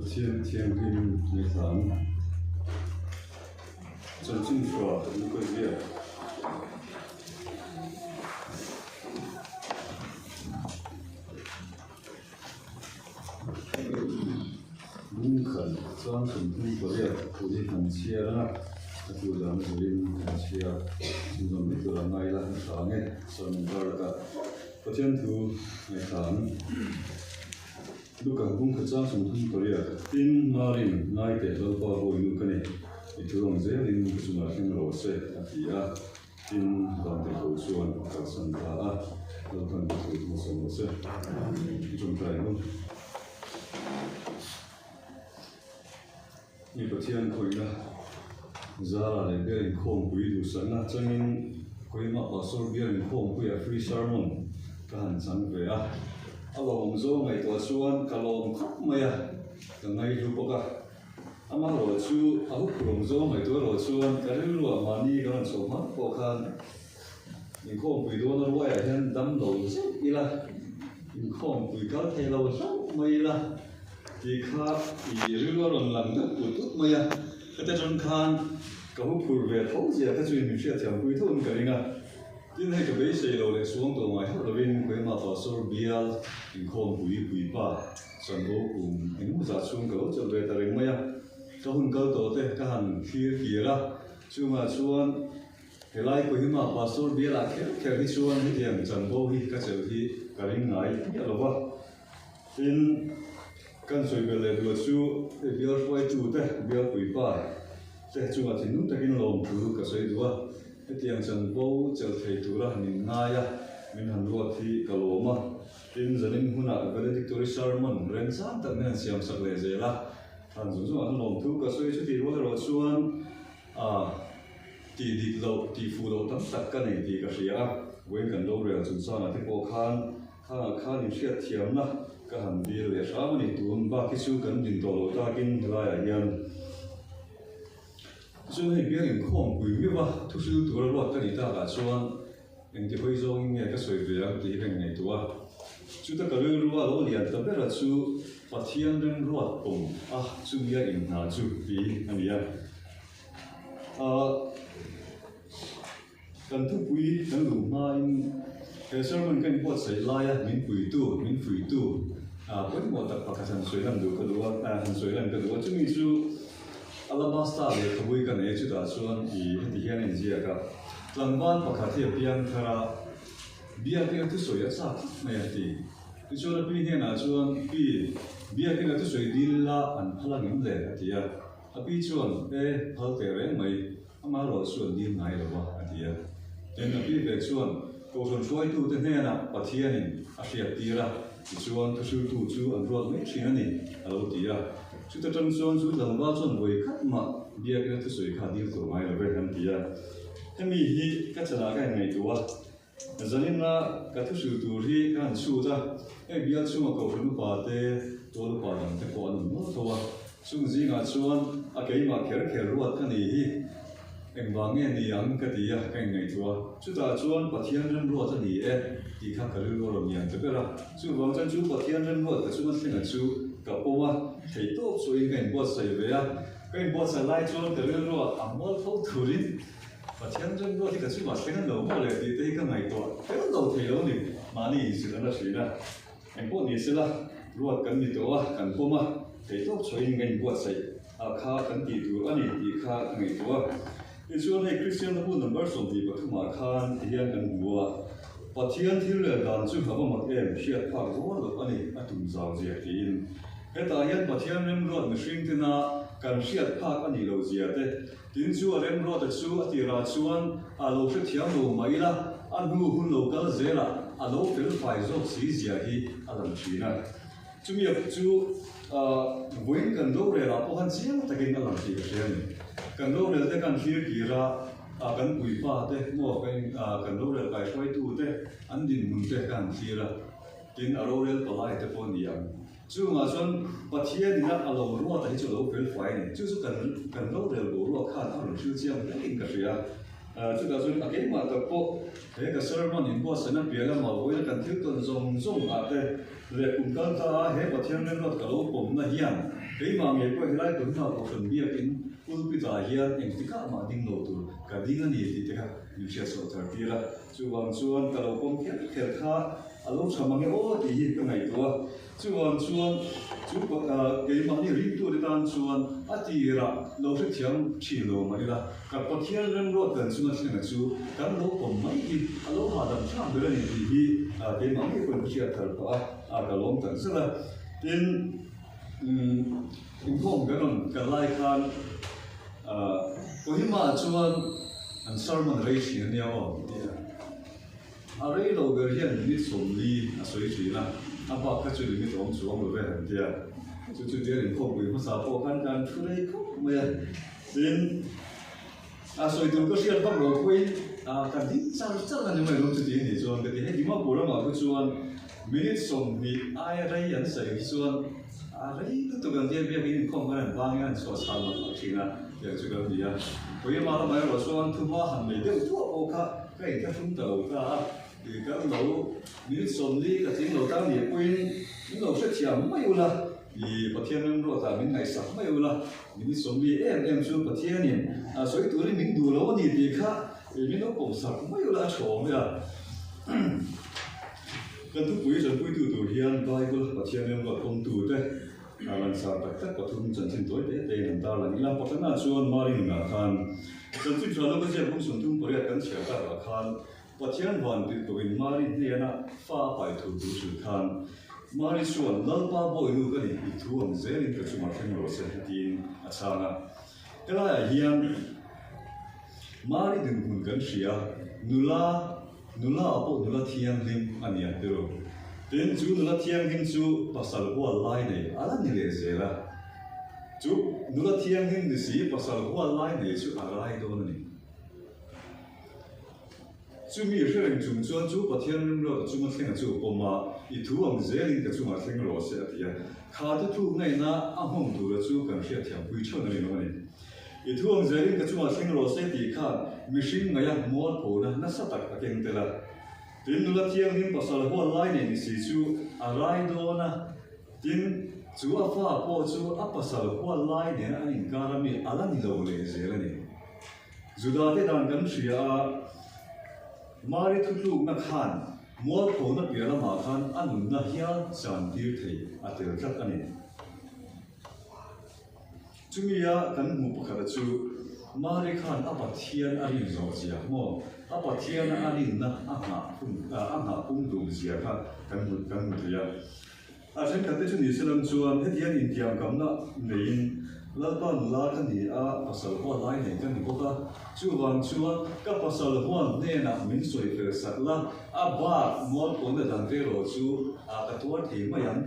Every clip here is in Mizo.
Pathian Thianghlim ngaihlan chanchin hruah Luka ziak. Bungkhat chuan 38 thu hi kan chhiar a, a tu dan zuiin kan chhiar chhunzawm mai tur a ngai la a tha ang e, sermon kar laka Pathian thu ngaihthla ang. Luka bungkhat chuan 38, Tin, Marin, ngai teh Lalpa bawi nu ka ni, i thu ang zelin ka chungah thleng rawh se, a ti a. Tin, Vantirhkoh chuan a kalsan ta a, Lalpan ka thu hmasa rawh se. I tawngtai ang u. Mi Pathian khawihna zara leh bial inkhawmpui duhsakna changin Kohima Pastor bial inkhawmpuiah free sermon ka han chang ve a. A lawmawm zawng ngaihtuah chuan ka lawm khawp mai a, ka ngaihlu bawk a. Amaherawh chu a huphurhawm zawng ngaihtuah erawh chuan ka rilruah mahni ka rawn chhoh hma pawh khan inkhawmpui dawn a ruaiah hian dam lo zeuh ila, inkhawmpui kal thei lo hlauh mai ila tih kha i rilru a rawn lang deuh ut ut mai a. Heta tang khan ka huphurh ve tho zia kha chu in min hriatthiampui thoin ka ring a. Tin hei ka beisei lo leh suang tawh ngai hauh lovin Kohima Pastor bial inkhawmpui puipa Chanvo kum engemaw zah chhung ka lo chelh ve ta reng mai a, ka hun kal tawh te ka han thlir kir a, chungah chuan helai Kohima Pastor bialah kher kher hi chuan hetiang chanvo hi ka chelh hi ka ring ngai miah lo va. Tin, kan sawi belh leh duah chu hei bial hruaitu te, bial puipa te chungah thinlung takin lawmthu ka sawi duh a, hetiang chanvo chelh thei tura min ngai a, min han ruat hi ka lawm a. Tin, zanin hunah valedictory sermon remchang tak min han siam sak leh zel a, thlan zung zungah khan lawmthu ka sawi chutih rual erawh chuan ah tih dik loh, tih fuh loh tam tak ka nei tih ka hria a, vawiin kan rorel chungchangah te pawh khan khangah khan inhriatthiamna ka han dil leh hram a ni. Tun bak hi chu kan din tawh loh takin helaiah hian tichuan hei bial inkhawmpui meuh a, thuhril tura ruat ka nih takah chuan Engti hawi zawngin nge ka sawi ve ang tih hi ka inngaihtuah a. Chuta ka rilru a lo lian ta bera chu Pathian remruat pawm a chumia inhna chu ti a ni a. Ahh kan thupui kan luh hmain he sermon ka inbuatsaih laia min puitu, min fuitu pawimawh tak pakhat han sawi lan duh ka duh a, han sawi lan ka duh a. Chumi chu Alabasta lehkhabui ka nei a, chutah chuan i heti hian a inziak a. Tlangval pakhat hi a piang thar a, Biakina thusawi a chak khawp mai a ti. Tichuan a pi hnenah chuan, Pi, Biakina thusawi dil la an phal angem le? a ti a. A pi chuan, E, phal teh reng mai, amaherawh chu an dil ngai lo va, a ti a. Tin, a pi ve chuan, Kohhran hruaitute hnenah Pathianin a hriattir a, tichuan thuhriltu chu an ruat mai thin a ni, a lo ti a. Chuta tang chuan chu tlangval chuan vawi khat mah Biakina thusawi kha a dil tawh ngai lo ve, an ti a. Hemi hi ka chanah ka inngaihtuah a, zanina ka thuhrilh tur hi ka han chhut a, hei bial chhunga kohhran upa te, tual upa dang te pawh an awm nual tho a, chung zingah chuan a keimah kher kher ruat ka ni hi engvang nge ni ang ka ti a, ka inngaihtuah a, chutah chuan Pathian remruat a ni e tih kha ka rilru a rawn lian ta ber a, chuvang chuan chu Pathian remruat ka chunga thlenga chu ka pawm a, theihtawp chuahin ka inbuatsaih ve a. Ka inbuatsaih lai chuan ka rilruah a mual tho thurin Pathian rilruah hi ka chungah thleng an lo maw le tih te hi ka ngaihtuah tel lo thei lo a ni. Mahni inzir an la thin a, engpawh ni sela ruat kan ni tawh a, kan pawm a, theihtawp chhuahin ka inbuatsaih a kha kan tih tur a ni tih kha ka ngaihtuah a. Tichuan hei Kristian hlabu number 23 ah khan tihian kan hmu a, Pathian thil rel dan chu a va mak em hriat phak rual loh a ni a tum zau zia tiin. Hetah hian Pathian remruat mihring tena kan hriat phak a nih loh zia te, tin chu a remruata chu a tirah chuan a lo hrethiam lo mah ila a hnu hun lo kal zelah a lo felfai zawk si zia hi a lang thin a. Chumi chu vawiin kan rorel ah pawh khan chiang takin a lang tih ka hria a ni. Kan rorel te kan thlir kir a, kan puipa te maw kan rorel kaihruaitu te an dinhmun te ka han thlir a, tin a rorel palai te pawh a ni ang. Chungah chuan Pathian ina a lo ruat a hi chu a lo fel fai a ni. Chu chu kan kan rorel boruak khan a rawn hrilh chiang hlein ka hria. Chutah chuan a keimah tak pawh he ka sermon inbuatsaihna piah lamah vawiin kan thil tawn zawng zawng ah te leh kum kal ta a he Pathian remruat ka lo pawmna hian keimah ngei pawh helai tunhma kohhran biakin pulpit ah hian engtikah mah ding lo tur ka ding a ni tih te kha min hriatchhuah thar tir a. Chuvang chuan ka lo pawm kher kher kha a lo tha mange aw tih hi ka ngaihtuah a. Chuvang chuan chu keimahni ringtute tan chuan a tirah lo hrethiam thin lo mah ila, ka Pathian remruat kan chunga thlenga chu kan lo pawm mai hi a lo hahdam thlak ber a ni tih hi keimah ngei pawhin ka hriat thar phah a, ka lawm tak zet a. Tin, inkhawm kan rawn kal lai khan Kohima chuan an sermon rei thin a nia aw tih a. A rei lo ber hian minute 40 a sawi thin a, a bak kha chu limit awm chuang lo ve han tia. Chu chu dial inkhawmpui hmasa pawh khan kan thu rei khawp mai a. Tin, a sawi tur ka hriat vak lo pawhin ka ding char char a ni mai lawm chuti anih chuan ka ti. Hei Dimapur lamah kha chuan minute 20 aia rei an sawi hi chuan a rei lutuk ang tia biakin inkhawm khan an bangin an chhuah chhal mak mak thin a tiang chu kan ni a. Kawihma lamah erawh chuan thuma han nei deuh duah pawh kha Ka inthlahrung ta lo ta a, i kal lo, minute 40 ka tling lo ta nih pawhin min lo hrethiam mai ula, i Pathian remruatah min ngaihsak mai ula, minute 40 em em chu Pathianin a sawi turin min duh lo a ni tih kha i min lo pawmsak mai ula a tha awm e a. Kan thupui zanpuitu tur hian Bible Pathian remruat pawmtute Lansar tak tak pathum chanchin tawi te te in an tarlang ila. Pakhatna chuan Mari nunah khan chanchin tha lo ka ziak bung 38 kan chhiar takah khan Pathian van tirhkohin Mari hnena fa a pai thu tur hrilh khan Mari chuan Lalpa bawinu ka ni i thu ang zelin ka chungah thleng rawh se tiin a chhang a. Helaiah hian Mari dinhmun kan hria nula Nula ah pawh nula thianghlim a ni a tiro. Tin, chu nula thianghlim chu pasal hual lai nei a la ni leh zel a. Chu nula thianghlim ni si pasal hual lai nei chu a rai dawn a ni. Chumi hre reng chung chuan chu Pathian rimruat a chunga thlenga chu a pawm a, I thu ang zelin ka chungah thleng rawh se a ti a. Kha te tluk ngaihna a hmawng tura chu kan hriatthiampui theuh na rinawm a ni. I thu ang zelin ka chungah thleng rawh se tih khan mihring ngaia mualphona nasa tak a keng tel a. Tin, nula thianghlim pasal hual lai nei ni si chu a rai dawn a, tin, chu a fa pawh chu a pasal hual lai nena an inkar a mi a la ni lo leh zel a ni. Juda te dan kan hria a, Mari thutlukna khan mualphona piah lamah khan a nunna hial chantir thei a tel tlat a ni. Chumia kan hmuh pakhata chu Mari khan a Pathian a rin zawh zia maw? A Pathiana a rinna a nghah hun a nghah pum dum zia kha kan hmu kan hmu thei a. A thenkhat te chu ni se lam chuan heti hian intiamkamna neiin Lalpa nula ka ni a, pasal huan lai nei ka ni bawk a, chuvang chuan ka pasal huan hnenah min sawi fel sak la, a bak mualpawhna dan te erawh chu ka tuar thei mai ang.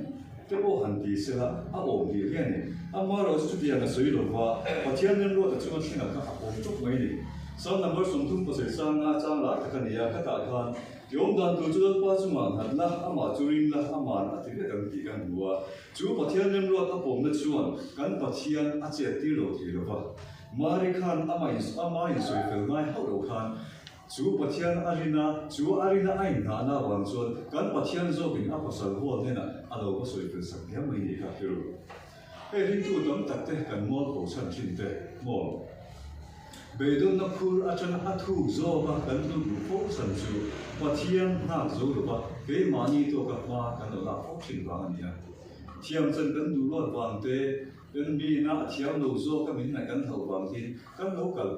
Te pawh han ti sela, a awm hlih hle a ni. Amaherawh chu chutiang a sawi lo va, Pathian remruata chunga thlengah kha a pawm tawp mai a ni. Psalm number 37 sanga chang lai tak a ni a, khatah khan, I awm dan tur chu Lalpa chungah nghat la, amah chu ring la, ama'n a ti vek ang tih kan hmu a. Chu Pathian remruat a pawmna chuan kan Pathian a chet tir lo thei lo va. Mari khan amah insawi fel ngai hauh lo khan, Chu Pathian a rin a, chu a rina a inhnahna avang chuan kan Pathian zawkin a pasal hual hnenah a lo va sawi fel sak diam mai ni kha hrilh. Hei ringtu tam tak te kan mualpho chhan thin te maw? Beidawnna phur atanga a thuk zawka kan lut duh fo chhan chu Pathian nghak zo lova keimahni tawka hma kan lo lak fo thin vang a ni a. Thiam chan kan duh luat vang te, kan miina a thiam lo zawka min ngaih kan hlauh vang hian kan lo kal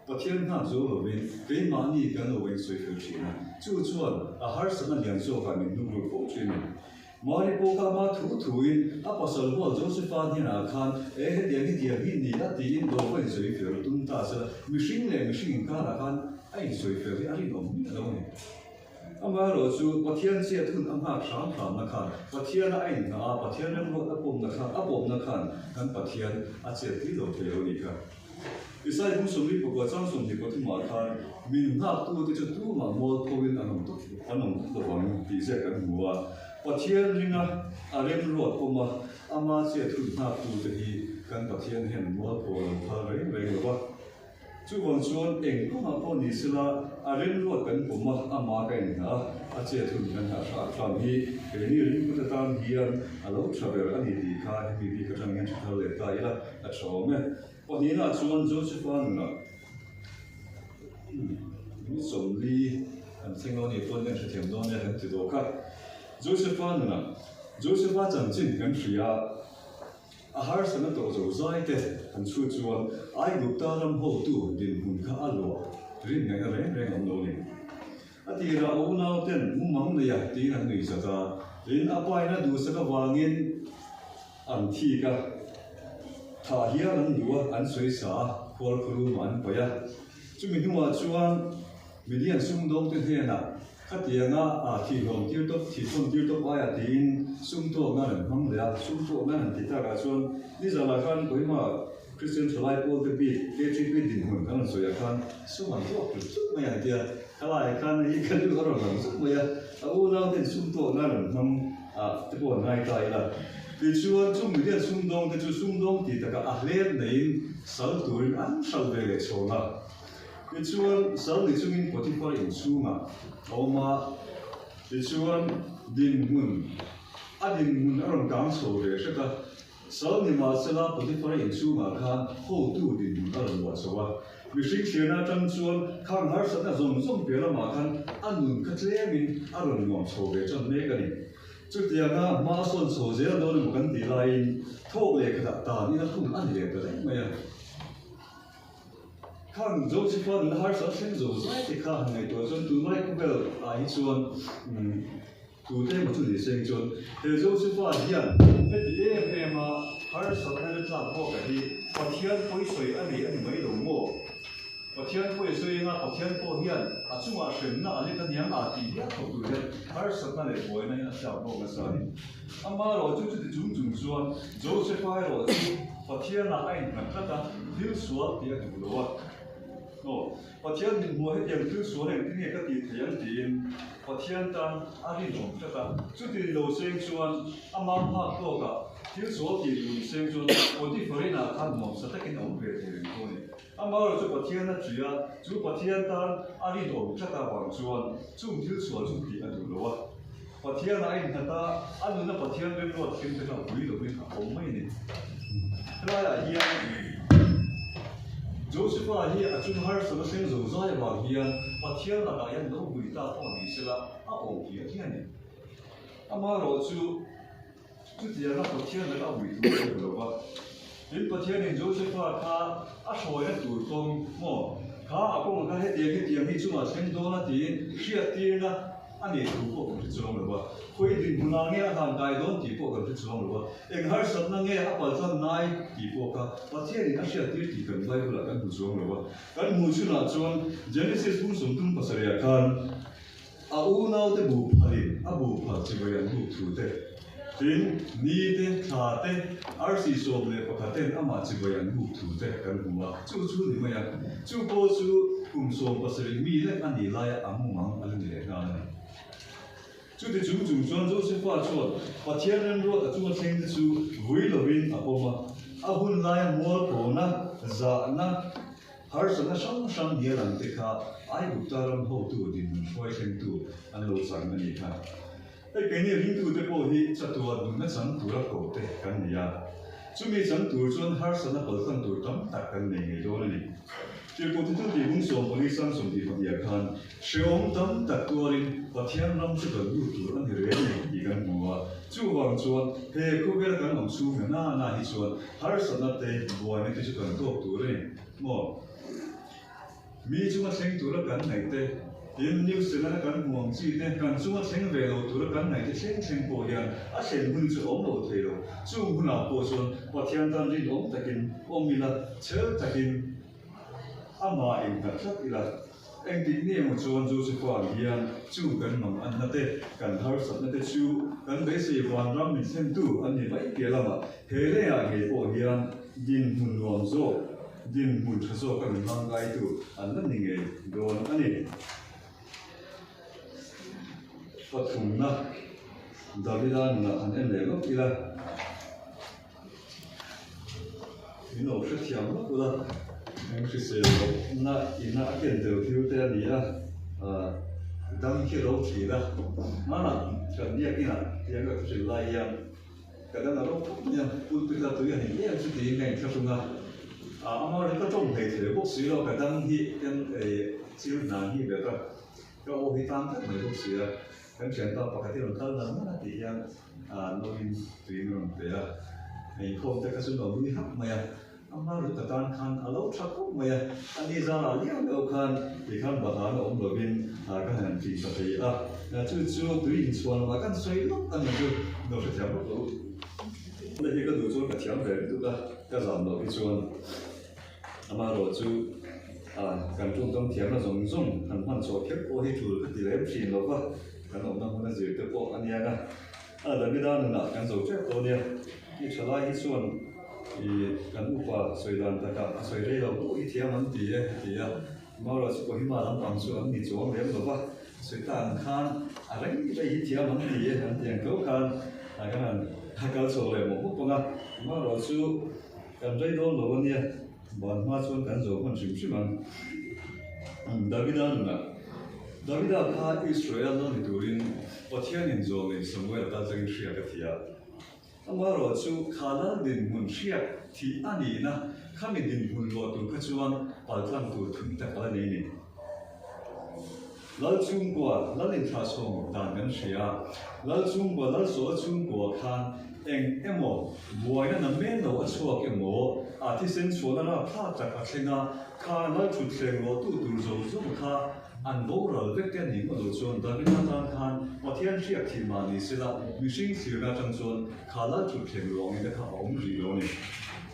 Pathian nghak zo lovin keimahni kan lo insawi fel thin a, chu chuan a harsatna lian zawkah min hnuk lut fo thin a ni. Mari pawh kha ama thu thuin a pasal hual Josepha hnenah khan, E hetiang hi diam hi ni a tiin dawr a insawi fel tum ta sela, mihring leh mihring inkarah khan a insawi fel hi a rinawm miah lo a ni. Amaherawhchu, Pathian chiat hun a nghak hram hramna khan, Pathiana a inhnah a, Pathian remruat a pawmna khan, a pawmna khan kan Pathian a chet tir lo thei lo a nih kha. Isai hung 44 chang 23 ah khan, Min nghaktute chu tumah mual phoin an awm tawp an awm tawp lovang tih ziak kan hmu a. Pathian ringa a remruat pawm a, ama chet hun nghaktute hi kan Pathian hian mual pho a lo phal reng reng lo va. Chuvang chuan eng kawngah pawh ni sela a remruat kan pawm a, amah ka inhna a, a chet hun kan hah hram hram hi keini ringkut atan hian a lo tha ber a ni tih kha hemi bik atang hian tha thar leh ta ila a tha awm e. Pahnihna chuan Josepha nunah min 40 an thleng lo a nih pawn kan hrethiam dawn nia kan ti dawk a. Josepha nunah Josepha chanchin kan hria a. A harsatna tawh zo zai te han chhut chuan Aigupta ram hotu dinhmun kha a luah rin ngaihna reng reng awm lo a ni. A tirah a unau ten mumang nei a tiin an nui zat a, tin a paina duhsak avangin an thik a, thah hial an duh a, an sawi sa a, khualkhurumah an paih a. Chumi hnuah chuan Midian sumdawngte hnenah Khatianga a thihhlawm tir tawp, thihhlawm tir tawp aia tiin sum tawk nan an hmang leh a, sum tawk nan an ti takah chuan nizanah khan Kohima Christian Thalai Pawlte bik KTP dinhmun kan rawn sawiah khan sum an tawk tlut tlut mai ang tia khalaiah khan hei ka lu a rawn lang zuk mai a, a unauten sum tawk nan an hmang ah te pawh an ngai ta ila. Tichuan chung miten sumdawng te chu sumdawng tih takah a hlep neiin sal turin an hralh ve leh chhawng a. Tichuan, sal ni chungin Potiphar inchhungah a awm a, tichuan dinhmun, a dinhmun a rawn kang chho ve hret a. Sal ni mahsela Potiphar inchhungah khan hotu dinhmun a rawn luah chho a. Mihring thliarna atang chuan khang harsatna zawng zawng piah lamah khan a nun kha tlemin a rawn nuam chho ve tan mek a ni. Chutianga hma sawn chho zel dawn emaw kan tih laiin thawk leh khatah tan ina hun a ni leh ta daih mai a. Khang Josepha nuna harsat thleng zo zai te kha han ngaihtuah chuan tunlai khawvel ah hi chuan tute emaw chu ni seng chuan he Josepha hian heti em em a harsatna te tlak bawk a hi Pathian pawisawi a nei a ni mai lo maw? Pathian pawisawi anga Pathian pawh hian a chungah hremna a let aniang a tih hial khawp tur hian harsatna leh buaina hian a tlak bawk nasa a ni. Amaherawh chu chuti chung chung chuan Josepha erawh chu Pathianah a innghat tlat a, thil sual tih a duh lo a. Aw, Pathian min hmuh hetiang thil sual engtin nge ka tih theih ang tiin Pathian tan a rinawm tlat a. Chutin lo seng chuan ama phak tawkah thil sual tih duh ni seng chuan Potiphar-inah khan nuamsa takin a awm ve thei reng tawh a ni. Amaherawh chu Pathian a ṭih a, chu Pathian tan a rinawm tlat avang chuan chung thil sual chu tih a duh lo a. Pathian a innghat a, a nuna Pathian remruat thil te kha vui lovin a awm mai a ni. Helaiah hian Josepha hi a chung harsatna thleng zo zai avang hian Pathian lakah hian lo vui ta pawh ni sela a awm hial hi a ni. Amaherawh chu chutianga Pathian laka a vui thu a hmu lo va. Tin, Pathianin Josepha kha a hruaina tur kawng maw kha a kawngah khan hetiang hetiang hi chungah thleng dawn a tiin hriattirna a nei thu pawh kan hre chuang lo va. Khawi dinhmunah nge a hlan kai dawn tih pawh kan hre chuang lo va. Eng harsatna nge a paltlan ngai tih pawh kha Pathianin a hriattir tih kan Bible-ah kan hmu chuang lo va. Kan hmuh chhunah chuan Genesis bung 37-ah khan A unaute bu phalin a bu phal chibai an buk thu te, tin, ni te, thla te, arsi 11 ten amah chibai an buk thu te kan hmu a, chu chu ni mai a. Chu pawh chu kum 17 mi lek a nih laia a mumang a la ni leh nghal a ni. Chuti chung chung chuan Josepha chuan Pathian remruat a chunga thleng te chu vui lovin a pawm a, a hun laia mualphona, zahna, Harsatna hrang hrang hial ang te kha Aigupta ram hotu dinhmun hruai thlengtu an lo chang a nih kha. Hei keini ringtute pawh hi chatuah nunna chang tura ko te kan ni a, chumi chang tur chuan harsatna paltlang tur tam tak kan nei ngei dawn a ni. Tirhkoh Titu tih bung 14 sang 22 khan hrehawm tam tak tuarin Pathian ram chu kan lut tur a ni reng a ni tih kan hmu a, chuvang chuan he khawvel kan awm chhung na na hi chuan harsatna te buaina te chu kan tawk tur a ni. Maw? Mi chunga thleng tura kan ngaih te, tin news channel a kan hmu ang chi te, kan chunga thleng ve lo tura kan ngaih te thleng thleng pawh hian a thlen hun chu a awm lo thei lo. Chung hunah pawh chuan Pathian tan rinawm takin awm ila, chhel takin amah innghat tlat ila. Engtik nge maw chuan Josepha ang hian chung kan mang anna te, kan harsatna te chu kan beisei vanram min thlentu an ni mai piah lamah he lengah ngei pawh hian dinhmun nuam zawk, dinhmun tha zawk a min hmangaitu an la ni ngei dawn a ni. Pathumna Davida nunah han en leh lawk ila. Min lo hrethiam lawk ula. Eng hrisel lohna ina a ken tel thil te a ni a, dam khi ro thin a, hmanah kan biakinah tiang ka thuhrilh lai hian ka dang a ro khawp mai a, pulpit a tui a ni em chu tiin ka inthlahrung a, amah erawh ka tawng hlei thei bawk si lo, ka dang hi ken chil hna hi bet a, ka aw hi tan tlat mai bawk si a, kan thianpa pakhat hi rawn kal nal nal a tih hian nauin tuiin a rawn pe a, inkhawm te kha chu nuam nui hak mai a. A hma lut atan khan a lo tha khawp mai a, a ni zarah liau liau khan tikhan bahlan a awm lovin ka han tih ta thei a, chu chu tui inchhuan lamah kan sawi lawk a ni chu lo hrethiam lawk lo. Hei hi ka duh chuan ka thiam ve lutuk a, ka zam loh hi chuan amaherawh chu kan tawngkam thiamna zawng zawng han hman chhuah kher pawh hi tul ka ti lem thin lo va, kan awmna hmun a zir te pawh a nia nga, a Davida nunah kan zo tep dawn nia, i thalai hi chuan. I kan upa sawi dan takah a sawi rei lo pawh i thiam an ti e a ti a, Maura chu Kohima lampang chu an ni chuang lem lo va, sawi ta ang khan a rei rei hi thiam an ti e an ti ang tho khan a kan han a kal chho leh mawp mawp ang a, Maura chu kan rei dawn lo a nia, ban hma chuan kan zo hman hrim hrim ang. Davida nunah Davida kha Israel lo ni turin Pathianin zawlnei Samuel kal changin hriat a ti a. Amaherawh chu kha lal dinhmun hriat thih a nihna khami dinhmun luah tur kha chuan paltlang tur thui tak a la nei ni. Lal chhungkua, lal inthlahchhawng dan kan hria. Lal chhungkua, lal sawl chhungkua khan eng emaw buaina na men lo a chhuak emaw, a thisen chhuahna rapthlak tak a thleng a, kha lal thutthleng luahtu tur zawng zawng kha An boral vek te ni ngawt lo chuan Davida tan khan Pathian hriak thih mah ni sela mihring thlirna atang chuan kha lal thutthleng ruangin te kha a awm rih lo a ni.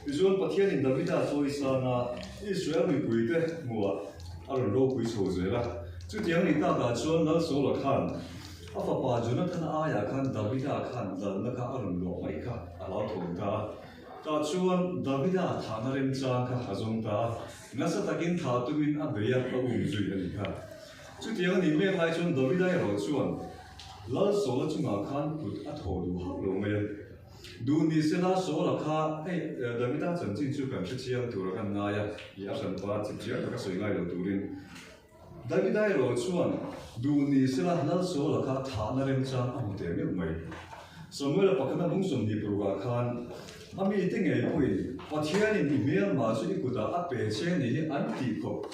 Tichuan Pathianin Davida chawi sanga Israel mipuite hmuhah a rawn ropui chho zel a. Chutiang ni takah chuan Lal Saula khan a fapa Jonathana aiah khan Davida khan lalna kha a rawn luah mai kha a lo thawm ta a. Tah chuan Davida thahna remchang kha a zawng ta a. Nasa takin tha tumin a bei a, a um zui a ni kha. Chutiang a nih mek lai chuan Davida erawh chuan Lal Saula chungah khan kut a thaw duh hauh lo mai a. Duh ni sela Saula kha hei Davida chanchin chu kan hre chiang tur a kan ngai a, i a hranpa chip chiang taka sawi ngai lo turin. Davida erawh chuan duh ni sela Lal Saula kha thahna remchang a hmu teh meuh mai. Samuela pakhata lung 26 ah khan a mite ngei pawhin Pathianin i hmelma chu i kutah a pe che ni hi an tih khawp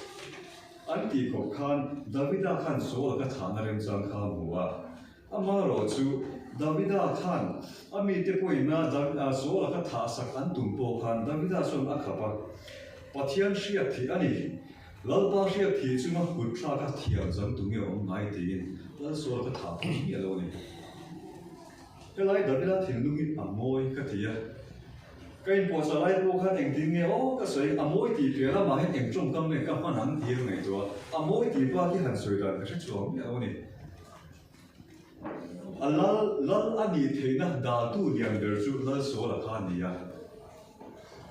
an tih khawp khan Davida khan Saula kha thahna remchang kha a hmu a. Amaherawh chu Davida khan a mite pawhin a Saula kha thahsak an tum pawh khan Davida chuan a khap a, Pathian hriat thih a ni. Lalpa hriat thih chunga kut thlak a thiam chang tu nge awm ngai tiin Lal Saula kha thah phah miah lo a ni. Helai Davida thinlung hi a mawi ka ti a. Ka inpawhchah lai pawh khan engtin nge aw ka sawi, a mawi tih piah lamah hian eng tawngkam nge ka hman ang tih a ngaihtuah a, a mawi tih bak hi han sawi dan ka hre chhuak miah lo a ni. A lal lal a nih theihna daltu lian ber chu Lal Saula kha a ni a.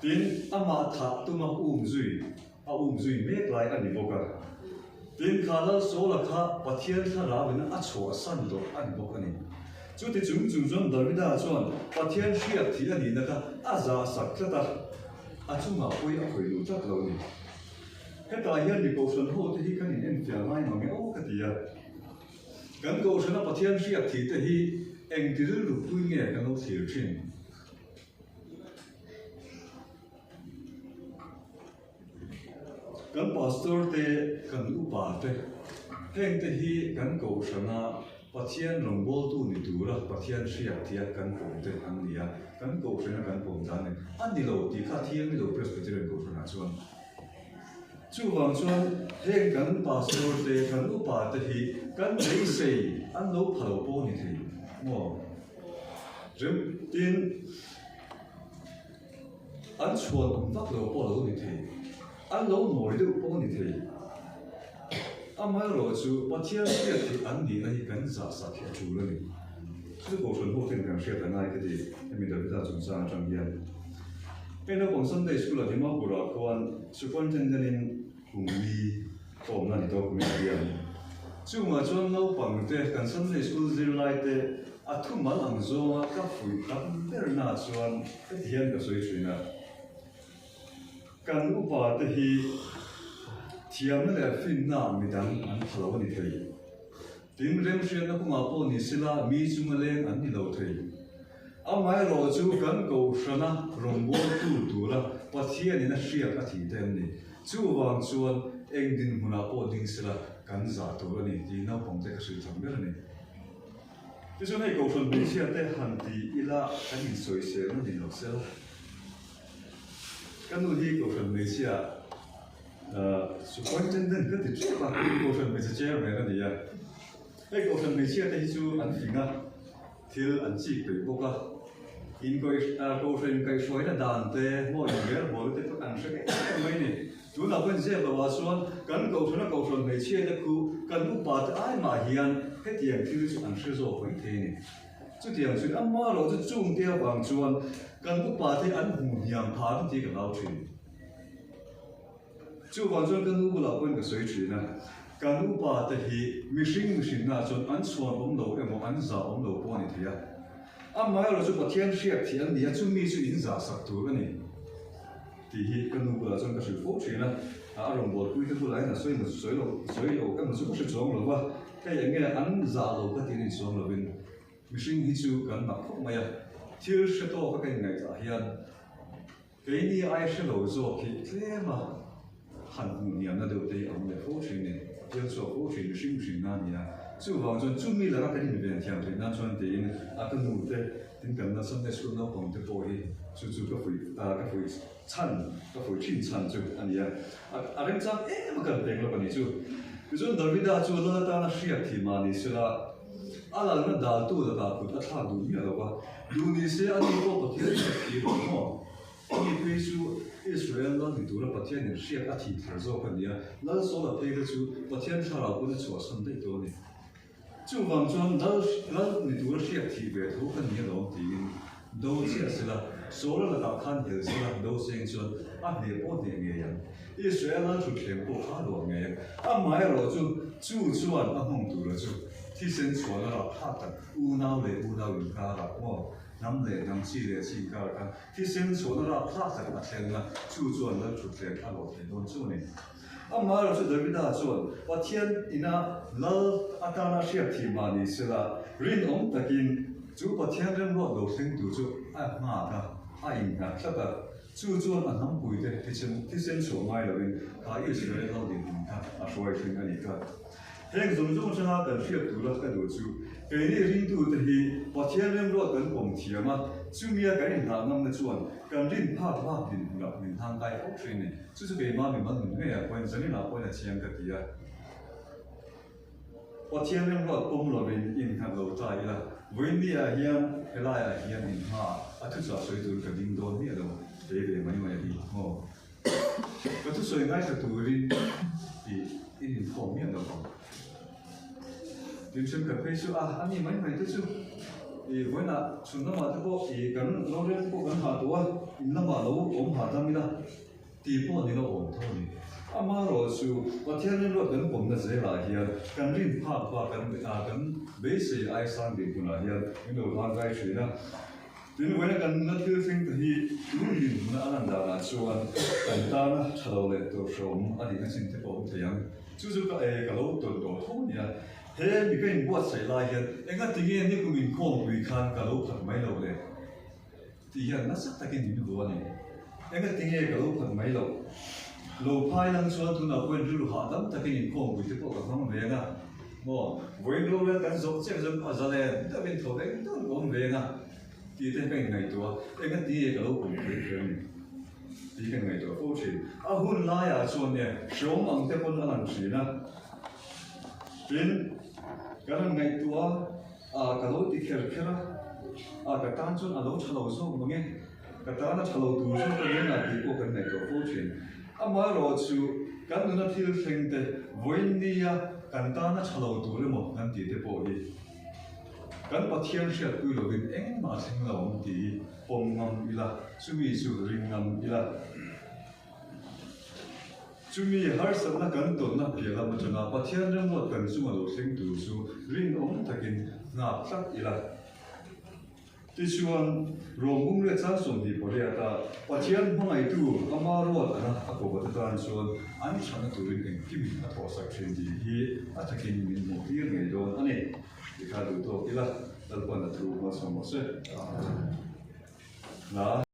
Tin, amah thah tuma um zui a um zui mek lai a ni bawk a. Tin, kha Lal Saula kha Pathian thlarauin a chhuahsan tawh a ni bawk a ni. Chuti chung chung chuan Davida chuan Pathian hriak thih a nihna kha a zahsak tlat a, a chungah pawi a khawih duh tlat lo a ni. Hetah hian mi kohhran hote hi kan inenfiah ngai mang e aw ka ti a. Kan kohhrana Pathian hriak thih te hi engti rilru pui nge kan lo thlir thin? Kan pastor te, kan upa te, heng te hi kan kohhrana Pathian rawngbawltu ni tura Pathian hriak thia kan pawm te an ni a, kan kohhrana kan pawm dan a ni. A ni lo tih kha thiang ni lo Presbyterian kohhranah chuan. Chuvang chuan heng kan pastor te, kan upa te hi kan beisei an lo pha lo pawh ni thei maw? Rem tin. An chhuan awm vak lo pawh lo ni thei, an lo nawi deuh pawh ni thei. Amaherawh chu Pathian hriat theih an nihna hi kan zah sak hi a tul a ni. Chu Kohhran ho ten kan hriat a ngai ka ti, hemi Davida chungchang atang hian. Hei naupang Sunday School-a Dimapur-ah khuan Superintendent-in kum li ka awmna ni tawk mai hian. Chungah chuan naupangte kan Sunday School zirlaite a thumal ang zawnga ka fuih tam berna chuan heti hian ka sawi thin a. Kan upa te hi thiamna leh finna midang an pha lo a ni thei. Tin, remhriatna kawngah pawh ni sela mi chunga leng an ni lo thei. Amaherawh chu kan kohhrana rawngbawltu tura Pathianin a hriak a thih te an ni. Chuvang chuan eng dinhmunah pawh ding sela kan zah tur a ni tih naupangte ka hrilh tham ber a ni. Tichuan hei kohhran hmeichhia te han ti ila kan insawiselna ni lo sela. Ka nu hi kohhran hmeichhia superintendent ka ti tep a, kohhran hmeichhe chairman a ni a. Hei kohhran hmeichhia te hi chu an fing a, thil an chik peih bawk a, kohhran kaihhruaina dan te, maw inrelbawl te pawh an hre em em mai a ni. Tunah pawhin zep lo ah chuan kan kohhrana kohhran hmeichhia te khu kan upa te ai mah hian hetiang thil chu an hre zawk mai thei a ni. Chutiang chuan ama erawh chu chungte avang chuan kan upa te an hmu hniam phah ang tih ka hlau thin. Chuvang chuan ka nu bulah pawhin ka sawi thin a, kan upa te hi mihring mihrinna chuan an chhuan awm lo emaw an zah awm lo pawh a ni thei a. Amaherawh chu Pathian hriak thih an ni a, chumi chu in zah sak tur a ni tih hi ka nu bulah chuan ka hrilh fo thin a. A rawn bualpui te bulah hian a sawi sawi lo sawi lo emaw chu ka hre chuang lo va. Hei eng nge an zah lo ka tiin insuam lovin mihring hi chu kan mak khawp mai a, thil hre tawk a ka inngaihtuah hian keini ai hre lo zawk hi tlem a han hmuh hniamna deuh te hi a awm leh fo thin ni, a piang chhuak fo thin mihring mihring na a ni a, chuvang chuan chumi laka kan inven thiam theih nan chuan tiin a ka nu te tin kan la Sunday school naupang te pawh hi chu chu ka fuih ka fuih chhan ka fuih thin chhan chu a ni a, a remchang em a kan peng lawk a ni chu. Tichuan Davida chu lal atana hriat thih mah ni sela, a lalna daltu lakah kut a thlak duh miah lo va, duh ni se ani pawh Pathian hriat thih rawh maw? Ani phei chu Israel lal ni tura Pathianin hriat a thih thar zawk a ni a, lal Saula phei kha chu Pathian thlarau pawn a chhuahsan daih tawh a ni. Chuvang chuan lal lal ni tura hriat thih ve tho ka ni alawm tiin do chiah sela, Saula lakah khan hel sela do seng chuan a hneh pawh hneh ngei ang. Israel lal thutthleng pawh kha a luah ngei ang. Amaherawh chu chu chuan a hmang tura chu thisen chhuahna rapthlak tak unau leh unau inkarah maw hnam leh hnam chi leh chi inkarah khan thisen chhuahna rapthlak tak a thleng a, chu chuan lal thutthleng a luah thei dawn chu a ni. Amaherawh chu Davida chuan Pathian ina lal atana hriat thih mah ni sela, rinawm takin chu Pathian remruat lo thleng tur chu a nghak a, a innghat tlat a. Chu chuan a hnampuite thisen chhuah ngai loin kha Israel lal dinhmun kha a hruai thleng a nih kha. Heng zawng zawng atanga kan hriat tura ka duh chu, keini ringtute hi Pathian remruat kan pawm thiam a, chumia kan inhnah ngamna chuan kan rin phak bak dinhmunah min hangkai fo thin a ni. Chu chu keimah mi man nun ngeiah pawhin zaninah pawhin a chiang ka ti a. Pathian remruat pawm lovin innghat lo ta ila, vawiinniah hian helaiah hian inhma a thuchah sawi tur ka ding dawn miah lo, kei ve mai mai a hi maw? Ka thusawi ngaithla turin tih in inkhawm miah lo ang. Tin thenkhat phei chu a, ani mai mai te chu i vawiinah chhun lamah te pawh i kan rorel te pawh kan hah tawh a, in lamah lo awm hahdam ila. Tih pawh ni lo awm tho a ni. Amaherawh chu Pathian rinruat kan pawmna zelah hian kan rin phak bak kan kan beisei ai sang ding hunah hian min lo hlangkai thin a. Tin, vawiina kan nuna thil thleng te hi tun dinhmuna a lan danah chuan kan tana tha lo leh tur hreawm a nihna chin te pawh a awm thei ang. Chu chu ka e ka lo tawn tawh tho a nia. He mi ka inbuatsaih lai hian engatinge nikum inkhawmpui khan ka lo phat mai lo le? Tih hian nasa takin min vuah a ni. Engatinge ka lo phat mai loh? Lo phai lang chuan tunah pawhin rilru hahdam takin inkhawmpui te pawh ka hmang veng a. Maw, vawiin rorel kan zawh chiah chuan a zalen deuhin thaw veng deuhin ka awm veng a tih te ka inngaihtuah a, engatinge ka lo pawmpui kher a ni tih ka inngaihtuah fo thin. A hun laiah chuan nge hreawm ang te pawn a lang thin a. Tin, kan han ngaihtuah a. A, ka lo ti kher kher a, a, ka tan chuan a lo tha lo zawk mang e, ka tan a tha lo tur zawk a nia tih pawh kan ngaihtuah fo thin. Amaherawh chu kan nuna thil thleng te vawiin nia kan tan a tha lo tur emaw kan tih te pawh hi kan Pathian hriatpui lovin engmah a thleng lo ang tih hi pawm ngam ila, chumi chu ring ngam ila. Chumi harsatna kan tawnna piah lam atanga Pathian remruat kan chunga lo thleng tur chu rinawm takin nghak tlat ila. Tichuan, Rom bung leh chang 28-a Pathian hmangaihtu ama ruat anga a kawhbate tan chuan an thatna turin engkim a thawhsak thin tih hi a takin min hmuhtir ngei dawn a ni. Tikha duh tawk ila, Lalpan a thu hmalsawm rawh se. Hla.